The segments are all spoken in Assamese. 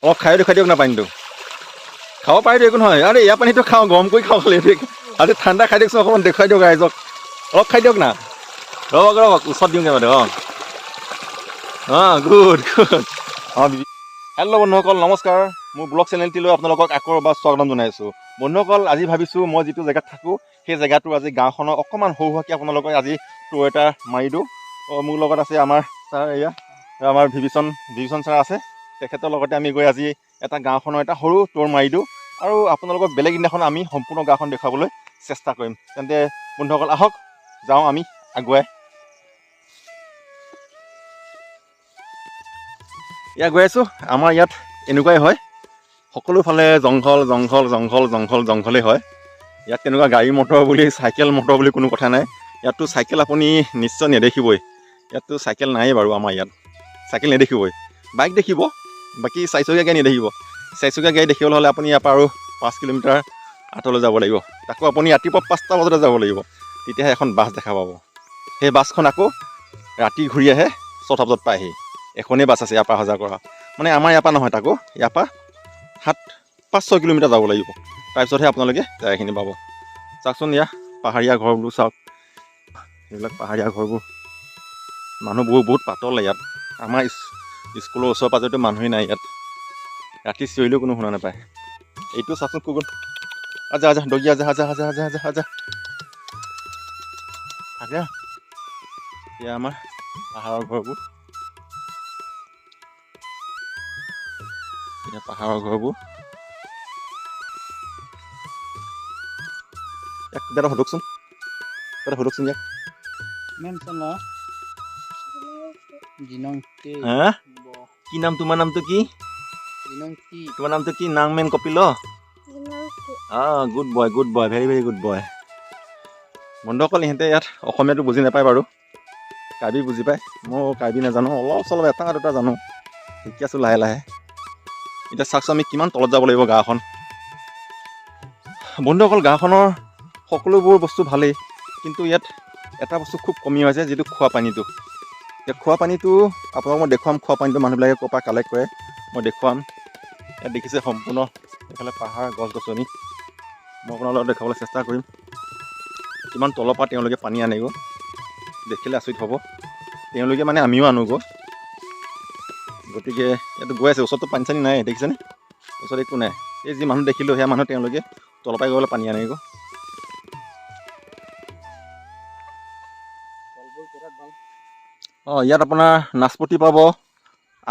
অলপ খাই দেখুৱাই দিয়ক না পানীটো। খাব পাৰিতো, একো নহয়। আৰে, ইয়াৰ পানীটো খাওঁ, গৰম কৰি খাওঁ খালি। আজি ঠাণ্ডা খাই দিয়কচোন, অকণমান দেখুৱাই দিয়ক ৰাইজক। অলপ খাই দিয়ক না। ৰ'ব ৰ'ব, ওচৰত দিওঁগৈ মানে। অঁ অঁ গুড গুড। অঁ, হেল্ল' বন্ধুসকল, নমস্কাৰ। মোৰ ব্লগ চেনেলটিলৈ আপোনালোকক আকৌ এবাৰ স্বাগতম জনাইছোঁ। বন্ধুসকল, আজি ভাবিছোঁ মই যিটো জেগাত থাকোঁ, সেই জেগাটো আজি গাঁওখনৰ অকণমান সৰু সুৰাকৈ আপোনালোকক আজি টুৰ এটা মাৰি দিওঁ। অঁ, মোৰ লগত আছে আমাৰ ছাৰ, এয়া আমাৰ ভিভিচন ভিভিচন ছাৰ আছে। তেখেতৰ লগতে আমি গৈ আজি এটা গাঁওখনৰ এটা সৰু টুৰ মাৰি দিওঁ আৰু আপোনালোকক বেলেগ দিনাখন আমি সম্পূৰ্ণ গাঁওখন দেখুৱাবলৈ চেষ্টা কৰিম। তেন্তে বন্ধুসকল, আহক যাওঁ আমি আগুৱাই। ইয়াত গৈ আছোঁ। আমাৰ ইয়াত এনেকুৱাই হয়, সকলোফালে জংঘল জংঘল জংঘল জংঘল জংঘলেই হয়। ইয়াত তেনেকুৱা গাড়ী মটৰ বুলি, চাইকেল মটৰ বুলি কোনো কথা নাই। ইয়াততো চাইকেল আপুনি নিশ্চয় নেদেখিবই। ইয়াততো চাইকেল নায়েই বাৰু। আমাৰ ইয়াত চাইকেল নেদেখিবই, বাইক দেখিব, বাকী চাৰিচকীয়া গাড়ী নেদেখিব। চাৰিচকীয়া গাড়ী দেখিবলৈ হ'লে আপুনি ইয়াৰ পৰা আৰু 5 কিলোমিটাৰ আঁতৰলৈ যাব লাগিব। তাকো আপুনি ৰাতিপুৱা 5টা বজাতে যাব লাগিব, তেতিয়াহে এখন বাছ দেখা পাব। সেই বাছখন আকৌ ৰাতি ঘূৰি আহে, 6টা বজাত পায়হি। এখনেই বাছ আছে ইয়াৰ পৰা অহা যোৱা কৰা। মানে আমাৰ ইয়াৰ পৰা নহয়, তাকো ইয়াৰ পৰা 7, 5, 6 কিলোমিটাৰ যাব লাগিব, তাৰপিছতহে আপোনালোকে জেগাখিনি পাব। চাওকচোন, ইয়াৰ পাহাৰীয়া ঘৰবোৰ চাওক, এইবিলাক পাহাৰীয়া ঘৰবোৰ। মানুহবোৰ বহুত পাতল ইয়াত। আমাৰ স্কুলৰ ওচৰে পাজৰেতো মানুহেই নাই ইয়াত। ৰাতি চিঞৰিলেও কোনো শুনা নাপায়। এইটো চাওকচোন, কুকুৰ। আজা আজা ডগি, আজা আজা আজা আজা আজা আজা থাকে। এয়া আমাৰ পাহাৰৰ ঘৰবোৰ। এয়া পাহাৰৰ ঘৰবোৰ। ইয়াক কিবা এটা সোধকচোন, কিবা এটা সোধকচোন ইয়াক। Mem sana. Jinong ti. হা? Bo. কি নাম তোমাৰ? নামটো কি? Jinong ti. তোমাৰ নামটো কি? নাংমেন কপিল। অঁ, good boy, good boy, very very good boy. বন্ধুসকল, ইহঁতে ইয়াত অসমীয়াটো বুজি নাপায় বাৰু, কাৰ্বি বুজি পায়। মই কাৰ্বি নাজানো, অলপ চলপ এটা দুটা জানো, শিকি আছোঁ লাহে লাহে। এতিয়া চাওকচোন, আমি কিমান তলত যাব লাগিব গাঁওখন। বন্ধুসকল, গাঁওখনৰ সকলোবোৰ বস্তু ভালেই, কিন্তু ইয়াত এটা বস্তু খুব কমি হৈছে, যিটো খোৱা পানীটো। এতিয়া খোৱা পানীটো আপোনালোকক মই দেখুৱাম। খোৱা পানীটো মানুহবিলাকে ক'ৰ পৰা কালেক্ট কৰে, মই দেখুৱাম। ইয়াত দেখিছে, সম্পূৰ্ণ এইফালে পাহাৰ, গছ গছনি। মই আপোনালোকক দেখুৱাবলৈ চেষ্টা কৰিম কিমান তলৰ পৰা তেওঁলোকে পানী আনেগৈ। দেখিলে আচৰিত হ'ব। তেওঁলোকে মানে আমিও আনোগৈ। গতিকে ইয়াত গৈ আছে, ওচৰততো পানী চানী নাই, দেখিছেনে? ওচৰত একো নাই। এই যি মানুহ দেখিলোঁ, সেয়া মানুহ তেওঁলোকে তলৰ পৰাই গৈ পেলাই পানী আনেগৈ। ফলবোৰ বিৰাট ভাল। অঁ, ইয়াত আপোনাৰ নাচপতি পাব,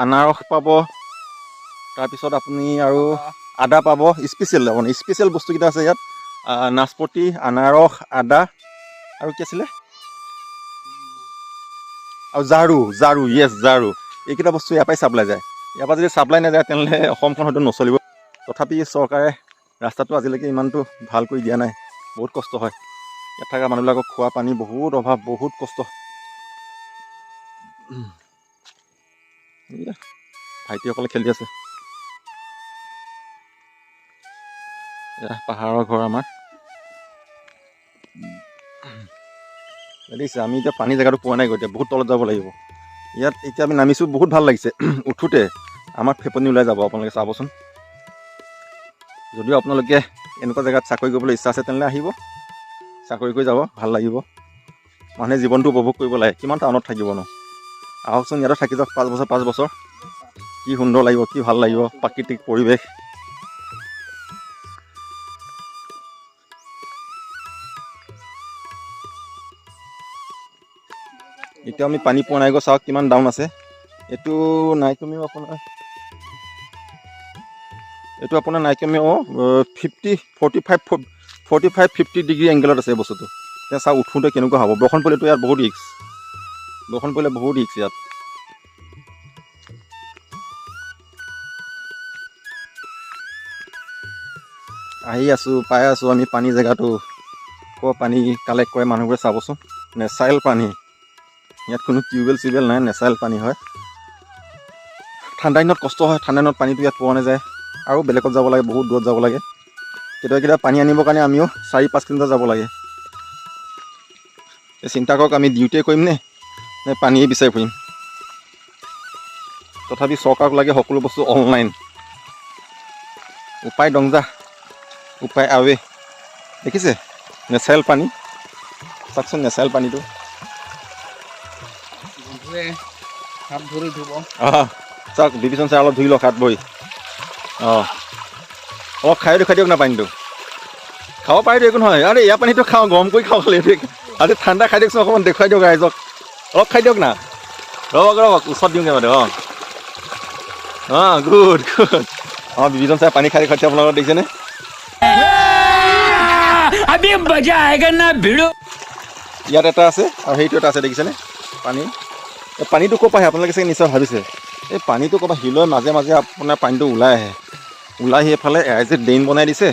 আনাৰস পাব, তাৰপিছত আপুনি আৰু আদা পাব। স্পেচিয়েল, আপোনাৰ স্পেচিয়েল বস্তুকেইটা আছে ইয়াত। নাচপতি, আনাৰস, আদা আৰু কি আছিলে? আৰু ঝাৰু, ঝাৰু, য়েছ, ঝাৰু। এইকেইটা বস্তু ইয়াৰ পৰাই চাপ্লাই যায়। ইয়াৰ পৰা যদি চাপ্লাই নাযায়, তেনেহ'লে অসমখন হয়তো নচলিব। তথাপি চৰকাৰে ৰাস্তাটো আজিলৈকে ইমানটো ভাল কৰি দিয়া নাই। বহুত কষ্ট হয় ইয়াত থকা মানুহবিলাকক। খোৱা পানী বহুত অভাৱ, বহুত কষ্ট। এইয়া, ভাইটিসকলে খেলি আছে। এয়া পাহাৰৰ ঘৰ আমাৰ। দেখিছে, আমি এতিয়া পানী জেগাটো পোৱা নাই গৈ, এতিয়া বহুত তলত যাব লাগিব। ইয়াত এতিয়া আমি নামিছোঁ, বহুত ভাল লাগিছে। উঠোঁতে আমাৰ ফেপনি ওলাই যাব, আপোনালোকে চাবচোন। যদিও আপোনালোকে এনেকুৱা জেগাত চাকৰি কৰিবলৈ ইচ্ছা আছে, তেনেহ'লে আহিব, চাকৰি কৰি যাব, ভাল লাগিব। মানুহে জীৱনটো উপভোগ কৰিব লাগে। কিমান টাউনত থাকিব ন? আহকচোন, ইয়াতে থাকি যাওক 5 বছৰ, 5 বছৰ। কি সুন্দৰ লাগিব, কি ভাল লাগিব প্ৰাকৃতিক পৰিৱেশ। এতিয়া আমি পানী পোৱা নাই গৈ। চাওক কিমান ডাউন আছে। এইটো নাই কমেও আপোনাৰ, এইটো আপোনাৰ নাই কমেও 50, 45, 45, 50 degree এংগেলত আছে এই বস্তুটো। এতিয়া চাওক, উঠোঁতে কেনেকুৱা হ'ব। বৰষুণ পৰিলেতো ইয়াত বহুত ৰিক্স। বৰষুণ পৰিলে বহুত ৰিক্স ইয়াত। আহি আছোঁ, পাই আছোঁ আমি পানী জেগাটো। ক'ৰ পানী কালেক্ট কৰে মানুহবোৰে চাবচোন। নেচাৰেল পানী, ইয়াত কোনো টিউবৱেল চিউবেল নাই, নেচাৰেল পানী হয়। ঠাণ্ডা দিনত কষ্ট হয়। ঠাণ্ডা দিনত পানীটো ইয়াত পোৱা নাযায় আৰু বেলেগত যাব লাগে, বহুত দূৰত যাব লাগে। কেতিয়াবা কেতিয়াবা পানী আনিবৰ কাৰণে আমিও 4-5 কিলোমিটাৰ যাব লাগে। এই চিন্তা কৰক, আমি ডিউটিয়ে কৰিম নে নে পানীয়ে বিচাৰি ফুৰিম? তথাপি চৰকাৰক লাগে সকলো বস্তু অনলাইন। উপায় দংজা, উপায় আৱে। দেখিছে নেচাৰেল পানী, চাওকচোন নেচাৰেল পানীটো। বন্ধুৱে হাত ভৰি ধুব। অঁ, চাওক বিভীষণ ছাৰ অলপ ধুই লওক হাত ভৰি। অঁ, অলপ খাই দেখুৱাই দিয়ক না পানীটো। খাব পাৰিতো একো নহয়। আৰে ইয়াৰ পানীটো খাওঁ, গৰম কৰি খাওঁ খালি। আজি ঠাণ্ডা খাই দিয়কচোন, অকণমান দেখুৱাই দিয়ক ৰাইজক। অলপ খাই দিয়ক না। ৰ'বক ৰ'বক, ওচৰত দিওঁগৈ মানে। অঁ অঁ, গুড গুড। অঁ, বিভীষণ ছাৰ পানী খাই দেখুৱাইছে আপোনালোকক, দেখিছেনে? अभी मजा आएगा ना भिड़ो। ইয়াত এটা আছে আৰু সেইটো এটা আছে, দেখিছেনে পানী? এই পানীটো ক'ৰ পৰা আহে আপোনালোকে চাগে নিশ্চয় ভাবিছে। এই পানীটো ক'ৰবাত শিলৰ মাজে মাজে আপোনাৰ পানীটো ওলাই আহে। ওলাই আহি এইফালে ৰাইজে ড্ৰেইন বনাই দিছে,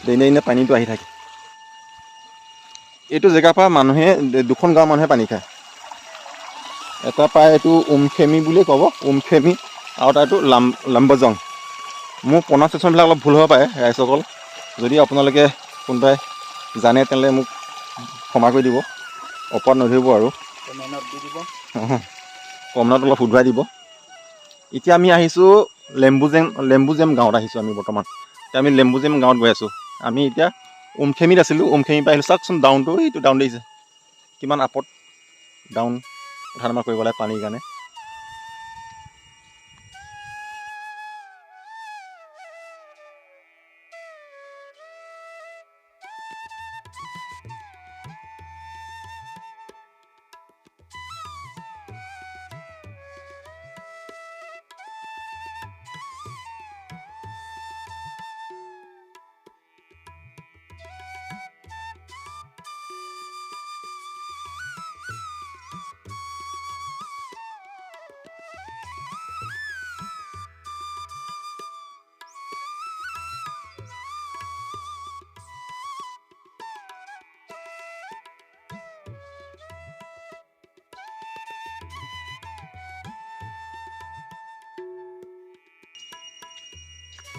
ড্ৰেইনে ড্ৰেইনে পানীটো আহি থাকে। এইটো জেগাৰ পৰা মানুহে, দুখন গাঁৱৰ মানুহে পানী খায়। এটা পায় এইটো উমখেমি বুলিয়ে ক'ব, উমখেমি, আৰু এটা এইটো লাম্বজং। মোৰ প্ৰনাউন্সিয়েশ্যনবিলাক অলপ ভুল হ'ব পাৰে ৰাইজসকল, যদি আপোনালোকে কোনোবাই জানে তেনেহ'লে মোক ক্ষমা কৰি দিব, অপৰাধ নধৰিব আৰু। কমেণ্টত দি দিব। কমলাত অলপ শুধৰাই দিব। এতিয়া আমি আহিছোঁ লেম্বুজেম, লেম্বুজেম গাঁৱত আহিছোঁ আমি বৰ্তমান। এতিয়া আমি লেম্বুজেম গাঁৱত গৈ আছোঁ। আমি এতিয়া উমখেমিত আছিলোঁ, উমখেমিৰ পৰা আহিলোঁ। চাওকচোন ডাউনটো, এইটো ডাউন দেখিছে কিমান আপত ডাউন উঠা নমা কৰিব লাগে পানীৰ কাৰণে।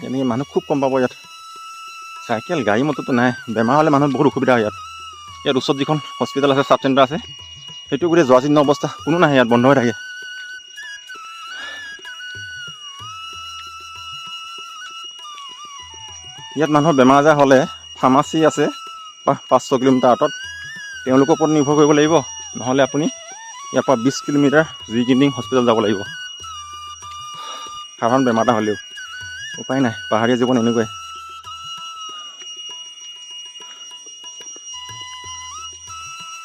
এনেকৈ মানুহ খুব কম পাব ইয়াত, চাইকেল গাড়ী মটৰটো নাই। বেমাৰ হ'লে মানুহৰ বহুত অসুবিধা হয় ইয়াত। ইয়াত ওচৰত যিখন হস্পিটেল আছে, চাব চেণ্টাৰ আছে, সেইটো গোটেই জৰাজীৰ্ণ অৱস্থা, কোনো নাহে ইয়াত, বন্ধ হৈ থাকে। ইয়াত মানুহৰ বেমাৰ আজাৰ হ'লে ফাৰ্মাচী আছে 500 কিলোমিটাৰ আঁতৰত, তেওঁলোকৰ ওপৰত নিৰ্ভৰ কৰিব লাগিব। নহ'লে আপুনি ইয়াৰ পৰা 20 কিলোমিটাৰ জিকিণ্ডিং হস্পিটেল যাব লাগিব, সাধাৰণ বেমাৰ এটা হ'লেও। উপায় নাই, পাহাৰীয়া জীৱন এনেকুৱাই।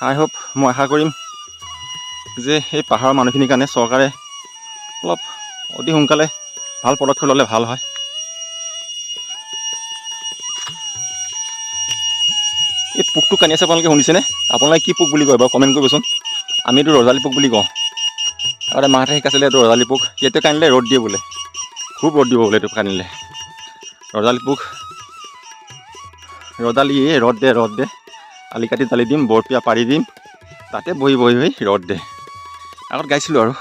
আই হোপ, মই আশা কৰিম যে সেই পাহাৰৰ মানুহখিনিৰ কাৰণে চৰকাৰে অলপ অতি সোনকালে ভাল পদক্ষেপ ল'লে ভাল হয়। এই পোকটো কান্দি আছে, আপোনালোকে শুনিছেনে? আপোনালোকে কি পোক বুলি কয় বাৰু কমেণ্ট কৰিবচোন। আমি এইটো ৰজালি পোক বুলি কওঁ। আগতে মাহঁতে শিকাইছিলে এইটো ৰজালি পোক। এইটো কান্দিলে ৰ'দ দিয়ে বোলে, খুব ৰ'দ দিব বোলে এইটো কান্দিলে। ৰজালি পোক, ৰ'দালি, এই ৰ'দ দে, ৰ'দ দে, আলি কাটি জালি দিম, বৰপিয়া পাৰি দিম, তাতে বহি বহি বহি ৰ'দ দে। আগত গাইছিলোঁ আৰু।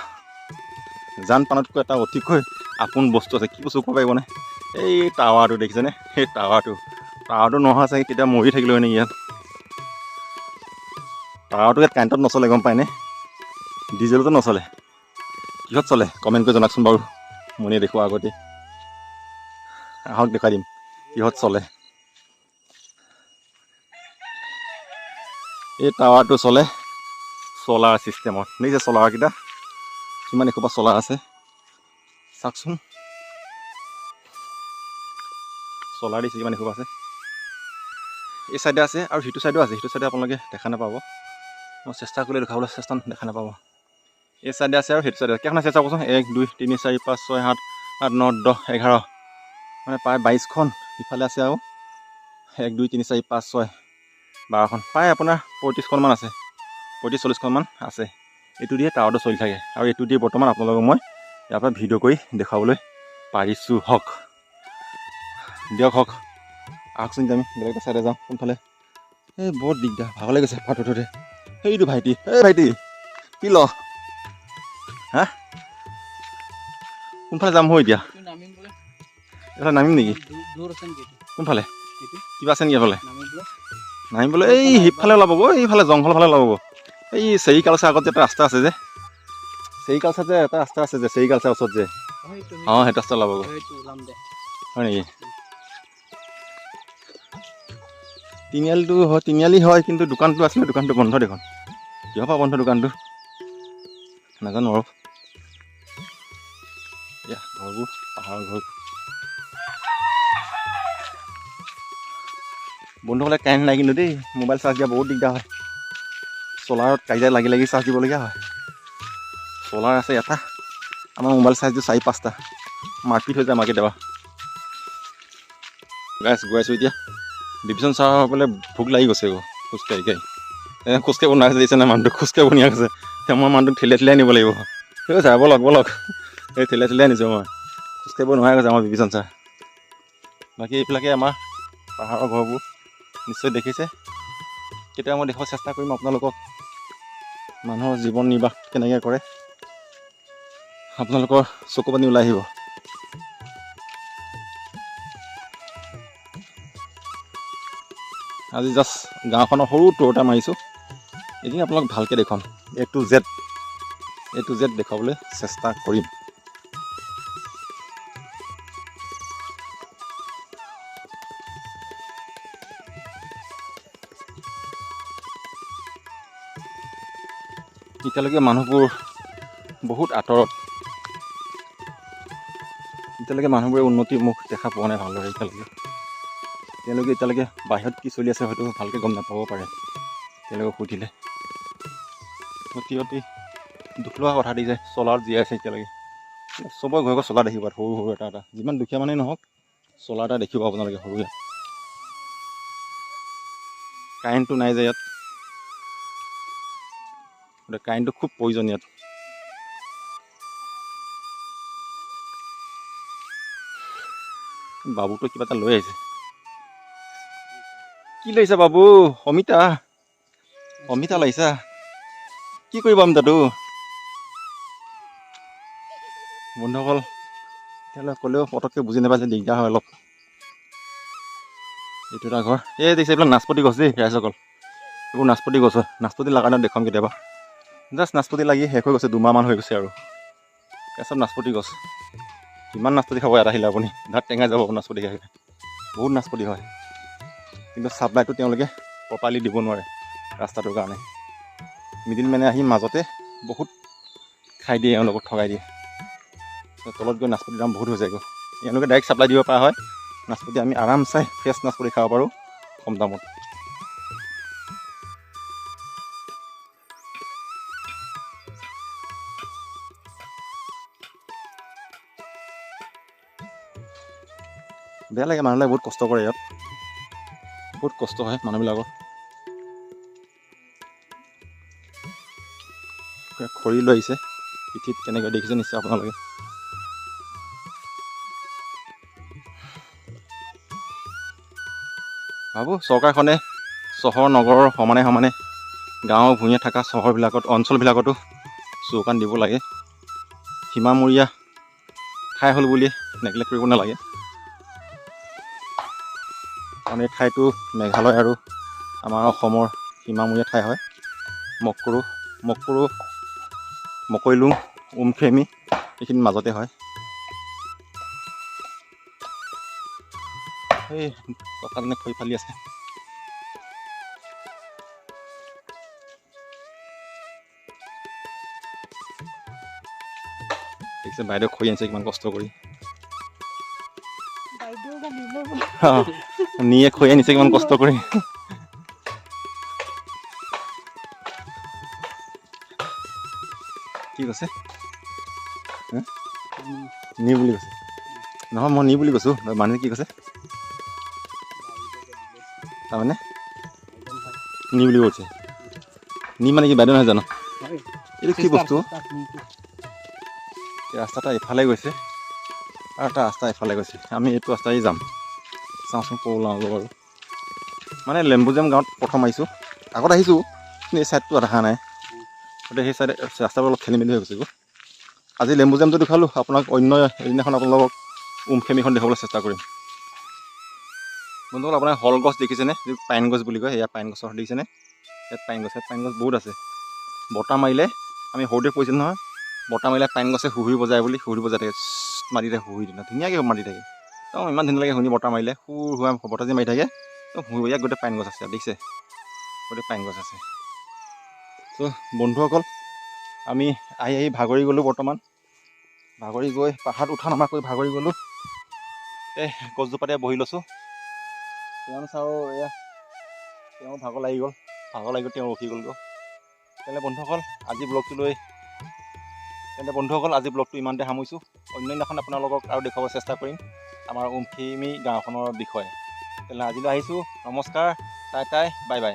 জান পানতকৈ এটা অতিকৈ আপোন বস্তু আছে, কি বস্তু ক'ব পাৰিবনে? এই টাৱাৰটো দেখিছেনে? সেই টাৱাৰটো নোহোৱা চাগে কেতিয়া মৰি থাকিলোঁ হয় নেকি ইয়াত। টাৱাৰটো ইয়াত কাৰেণ্টত নচলে, গম পায়নে? ডিজেলতো নচলে। কিহত চলে কমেণ্ট কৰি জনাওকচোন বাৰু, মই দেখুওৱা আগতে আহক দেখুৱাই দিম কিহত চলে। এই টাৱাৰটো চলে চ'লাৰ ছিষ্টেমত। দেখিছে চ'লাৰকেইটা কিমান এসোপা চ'লাৰ আছে, চাওকচোন। চ'লাৰ দিছে কিমান এসোপা আছে। এই চাইডে আছে আৰু সিটো চাইডেও আছে। সিটো চাইডে আপোনালোকে দেখা নাপাব, মই চেষ্টা কৰিলে দেখাবলৈ চেষ্টা দেখা নাপাব। এই চাইডে আছে আৰু সেইটো চাইডে আছে। কেইখন আছে চাবচোন, 1 2 3 4 5 6 7 8 9 10 11, মানে প্ৰায় 22খন। ইফালে আছে আৰু 1 2 3 4 5 6 12খন, প্ৰায় আপোনাৰ 35খনমান আছে, 35-40খনমান আছে। এইটো দিয়ে টাৱাৰটো চলি থাকে আৰু এইটো দিয়ে বৰ্তমান আপোনালোকক মই ইয়াৰ পৰা ভিডিঅ' কৰি দেখুৱাবলৈ পাৰিছোঁ। হওক দিয়ক, হওক আহকচোন এতিয়া আমি বেলেগ এটা চাইডে যাওঁ। কোনফালে? এই বৰ দিগদাৰ, ভাগৰ লাগি গৈছে ভাত উঠোতে। সেইটো ভাইটি, এই ভাইটি কি ল, হা কোনফালে যাম হৌ এতিয়া? এইফালে নামিম নেকি? কোনফালে কিবা আছে নেকি এইফালে নামিবলৈ? এই সিফালে ওলাবগৈ, এইফালে জংঘল ফালে ওলাবগৈ। এই চেৰিকালচাৰ আগত যে এটা ৰাস্তা আছে যে, চেৰিকালচাৰ যে এটা ৰাস্তা আছে যে, চেৰিকালচাৰ ওচৰত যে, অঁ সেইটো ৰাস্তা ওলাবগৈ। হয় নেকি? তিনিআলিটো হয়, তিনিআলি হয়, কিন্তু দোকানটো আছিলে, দোকানটো বন্ধ দেখোন। কিহৰ পৰা বন্ধ দোকানটো নাজানো আৰু। এয়া ঘৰবোৰ, পাহাৰৰ ঘৰবোৰ। বন্ধুসকলে কাৰেণ্ট নাই কিন্তু দেই, মোবাইল চাৰ্জ দিয়া বহুত দিগদাৰ হয়। চ'লাৰত কাজিয়া লাগি লাগি চাৰ্জ দিবলগীয়া হয়। চ'লাৰ আছে এটা, আমাৰ মোবাইল চাৰ্জ দিওঁ 4-5টা, মাৰপিট হৈ যায় আমাৰ কেতিয়াবা। গাইছ গৈ আছোঁ এতিয়া বিভীষণ ছাৰৰ বোলে ভোক লাগি গৈছে গৈ খোজকাঢ়ি কাঢ়ি। খোজকাঢ়িব নোৱাৰা দিছে নাই মানুহটো, খোজকাঢ়িব নোৱাৰা গৈছে। এতিয়া মই মানুহটোক ঠেলিয়াই ঠেলিয়াই নিব লাগিব। ঠিক আছে, ব'লক ব'লক, এই ঠেলিয়াই ঠেলিয়াই নিছোঁ মই, খোজকাঢ়িব নোৱাৰা গৈছে আমাৰ বিভীষণ ছাৰ। বাকী এইবিলাকে আমাৰ পাহাৰৰ ঘৰবোৰ নিশ্চয় দেখিছে। কেতিয়াবা মই দেখুৱাব চেষ্টা কৰিম আপোনালোকক মানুহৰ জীৱন নিৰ্বাহ কেনেকৈ কৰে, আপোনালোকৰ চকু পানী ওলাই আহিব। আজি জাষ্ট গাঁওখনৰ সৰু টুৰ এটা মাৰিছোঁ, এদিন আপোনালোক ভালকৈ দেখুৱাম, A to Z, A to Z দেখুৱাবলৈ চেষ্টা কৰিম। এতিয়ালৈকে মানুহবোৰ বহুত আঁতৰত, এতিয়ালৈকে মানুহবোৰে উন্নতিৰ মুখ দেখা পোৱা নাই ভালদৰে। এতিয়ালৈকে তেওঁলোকে এতিয়ালৈকে বাহিৰত কি চলি আছে হয়তো ভালকৈ গম নাপাব পাৰে। তেওঁলোকক সুধিলে অতি অতি দুখ লগা কথা দিছে। চ'লাৰত জীয়াই আছে এতিয়ালৈকে, চবৰে ঘৰে ঘৰে চ'লাৰ দেখিব, সৰু সৰু এটা এটা, যিমান দুখীয়া মানুহেই নহওক চ'লাৰ এটা দেখিব আপোনালোকে সৰু। ইয়াত কাৰেণ্টটো নাই যে ইয়াত, গতিকে কাৰেণ্টটো খুব প্ৰয়োজন ইয়াত। বাবুটো কিবা এটা লৈ আহিছে, কি লৈছা বাবু? অমিতা, অমিতা লাগিছা? কি কৰিব অমিতাটো? বন্ধুসকল তেতিয়াহ'লে ক'লেও পটককৈ বুজি নাপায় যে দিগদাৰ হয় অলপ। এইটো এটা ঘৰ, এই দেখিছে এইবিলাক নাচপতি গছ দেই ৰাইজসকল, এইবোৰ নাচপতি গছ হয়। নাচপতি লগা দিনত দেখুৱাম কেতিয়াবা। জাষ্ট নাচপতি লাগি শেষ হৈ গৈছে, 2 মাহমান হৈ গৈছে আৰু। এয়া চব নাচপতি গছ। কিমান নাচপতি খাব ইয়াত আহিলে আপুনি, দাঁত টেঙাই যাব নাচপতি খাই। বহুত নাচপতি হয়, কিন্তু ছাপ্লাইটো তেওঁলোকে প্ৰপাৰলি দিব নোৱাৰে ৰাস্তাটোৰ কাৰণে। মিডিল মেনে আহি মাজতে বহুত খাই দিয়ে, এওঁলোকক ঠগাই দিয়ে। তলত গৈ নাচপতিৰ দাম বহুত হৈ যায়গৈ। এওঁলোকে ডাইৰেক্ট ছাপ্লাই দিব পৰা হয় নাচপতি, আমি আৰাম চাই ফ্ৰেছ নাচপতি খাব পাৰোঁ কম দামত। বেয়া লাগে, মানুহবিলাক বহুত কষ্ট কৰে ইয়াত, বহুত কষ্ট হয় মানুহবিলাকৰ। খৰি লৈ আহিছে পিঠিত, কেনেকৈ দেখিছে নিশ্চয় আপোনালোকে। ভাবোঁ চৰকাৰখনে চহৰ নগৰৰ সমানে সমানে গাঁও ভূঞে থকা চহৰবিলাকত, অঞ্চলবিলাকতো চৌকান দিব লাগে। সীমামূৰীয়া ঠাই হ'ল বুলি নেগলেক্ট কৰিব নালাগে, কাৰণ এই ঠাইটো মেঘালয় আৰু আমাৰ অসমৰ সীমামূৰীয়া ঠাই হয়। মকৰু মকৰু মকৈলুং উমখেমি এইখিনি মাজতে হয়। এই ককাজনে খৰি ফালি আছে। দেখিছে বাইদেউ খৰি আনিছে কিমান কষ্ট কৰি, নিয়ে খৰি আনিছে কিমান কষ্ট কৰি। কি কৈছে? নি বুলি কৈছে? নহয়, মই নি বুলি কৈছোঁ। মানুহে কি কৈছে তাৰমানে? নি বুলি কৈছে। নি মানে কি বাইদেউ নহয় জানো? এইটো কি বস্তু? ৰাস্তা এটা ইফালে গৈছে আৰু এটা ৰাস্তা ইফালে গৈছে। আমি এইটো ৰাস্তাই যাম, চাওঁচোন ক'ৰ ওলাওঁগৈ বাৰু। মানে লেম্বুজেম গাঁৱত প্ৰথম আহিছোঁ, আগত আহিছোঁ কিন্তু এই ছাইডটো দেখা নাই। গতিকে সেই ছাইডে ৰাস্তাবোৰ অলপ খেলি মেলি হৈ গৈছে গৈ। আজি লেম্বুজেমটো দেখুৱালোঁ আপোনাক, অন্য এদিনাখন আপোনালোকক উমখেমিখন দেখুৱাবলৈ চেষ্টা কৰিম। বন্ধুসকল, আপোনাৰ শল গছ দেখিছেনে? যিটো পাইন গছ বুলি কয়, সেয়া পাইন গছৰ দেখিছেনে? ইয়াত পাইন গছ, ইয়াত পাইন গছ বহুত আছে। বতাহ মাৰিলে, আমি সৰুতে পঢ়িছিলোঁ নহয়, বতাহ মাৰিলে পাইন গছে সুহুৰি বজায় বুলি, সুহুৰি বজাই থাকে, মাতি থাকে সুহুৰি, ধুনীয়াকৈ মাতি থাকে। একদম ইমান ধুনীয়া লাগে শুনি, বতাহ মাৰিলে সুৰ সুৰা বতাহ যে মাৰি থাকে, একদম ইয়াত গোটেই পাইন গছ আছে, দেখিছে, গোটেই পাইন গছ আছে। চ' বন্ধুসকল, আমি আহি আহি ভাগৰি গ'লোঁ। বৰ্তমান ভাগৰি গৈ পাহাৰত উঠা নমা কৰি ভাগৰি গ'লোঁ। এই গছজোপাতে বহি লৈছোঁ। তেওঁ চাওঁ, এয়া তেওঁ ভাগৰ লাগি গ'ল, ভাগৰ লাগি গ'ল, তেওঁ ৰখি গ'লগৈ। তেন্তে বন্ধুসকল, আজি ব্লগটো ইমানতে সামৰিছোঁ। অন্য দিনাখন আপোনালোকক আৰু দেখুৱাব চেষ্টা কৰিম আমাৰ উমখিমি গাঁওখনৰ বিষয়ে। তেনেহ'লে আজিলৈ আহিছোঁ, নমস্কাৰ, টাই টাই, বাই বাই।